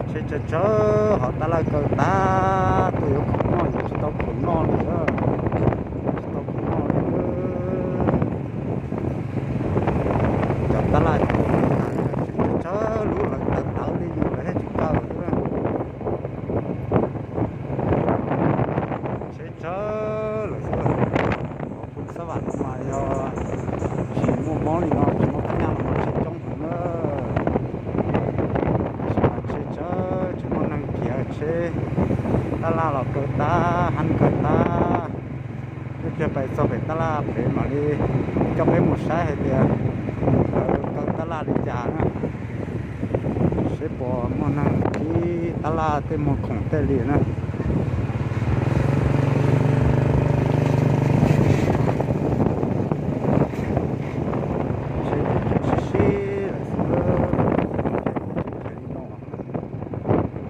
Tsheb tsawg tsawg hov tab laj kaw tag, tuaj yuav khoom noj yuav tsis tau khoom noj li, tsis tau khoom noj li. Cov tab laj tsawg tsawg lub lawv tawv tawv li yus lawv thiaj tsis kaw. Tsheb tsawg lawm xwb. Pub xab vam no mas yog tsis muaj mob li no tsis muaj kab nyab los tsheb coob heev na. Tab sis mas tsheb tsawg tsis muaj neeg kiag, tsheb tab laj los kaw tag, hab kaw tag. Ib pliag pais txog pem tab laj pem mam li coj peb mus saib hais tias lawv kaw tab laj li cas na, seb puas muaj neeg kib tab laj tej muag khoom tej li na. Sib sib lawm xwb,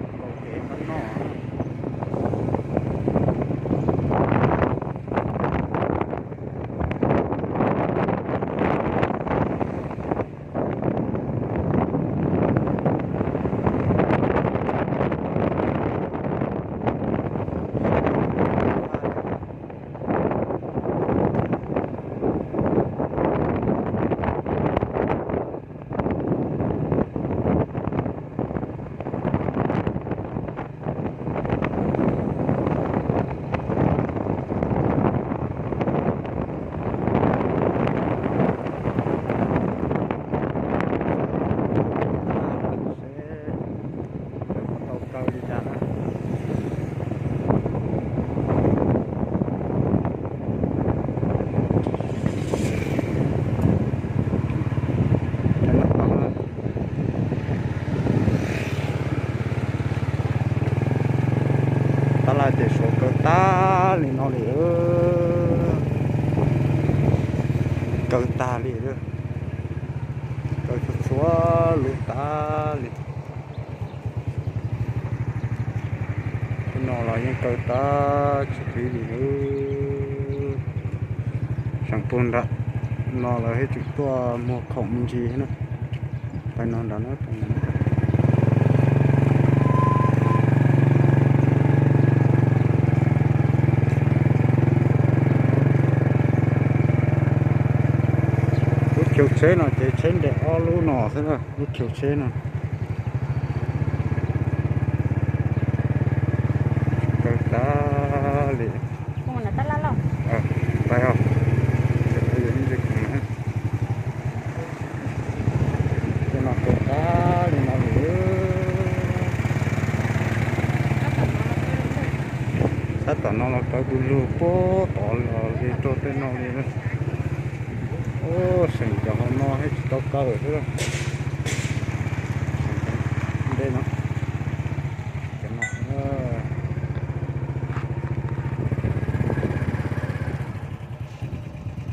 nkaus kev qab noj. Tau kaw li cas na. Tab laj ces suav kaw tag li no li. Kaw tag li, kaw txhua txhua lub tag li. Tej no los yeej kaw tag tsis qhib li lawm. Seem puag nram no lawv thiaj tseem tuaj muag khoom me ntsis na. Pais no nrad na. Lub chaw tsheb no ces tsheb nres ob lub no xwb na, lub chaw tsheb no. Kaw tag li. Tej no kaw tag li no li. Sab tom no los kaw du lug puag tod los li rau tej no li. Ub, seem cov hauv no thiaj tsis tau kaw xwb. Ntej no,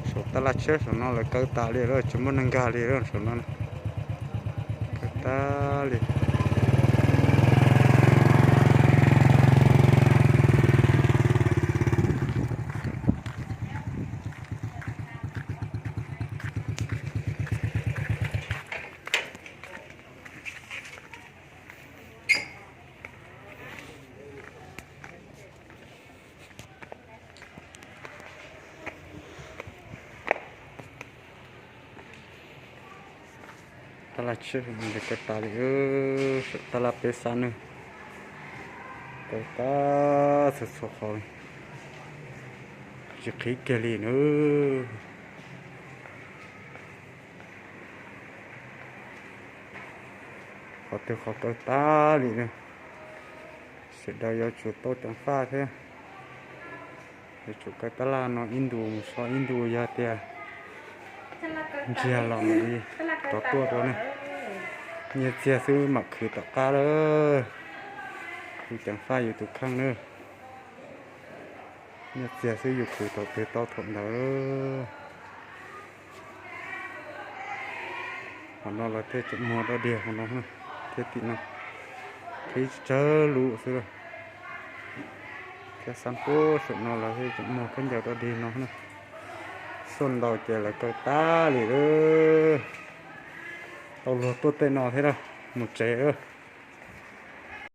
saum tab laj tshiab saum no lawv kaw tas li lawm, tsis muaj neeg nkag li lawm saum no. Kaw tas li. Tab laj tshiab kaw tas li, saum tab laj peb xab na, kaw tas txhua txhua qhov li, tsis qhib kiag li na. Qhov twg qhov kaw tas li na. Sawv daws yuav tsum tau ceev faj thiab. Yuav tsum kaw tab laj no ib ntus mus so ib ntus, yog tias ntsiag los mam li rov tuaj rau ne. Nyiaj txiag xwb mam khwv tom qab lawm. Yus ceev faj yus tus kheej na. Nyiaj txiag xwb yus khwv thaum twg tau thaum ntawd. Qhov no los thiaj tseem muag dog dig hauv no thiab, tim no qhib tsawg lub xwb. Thiab xab puag saum no los thiaj tseem muag khaub ncaws dog dig no. Xuaj ntau ces lawv kaw tas li lawm. Tau luag tuaj tej no thiab na, mus tsev.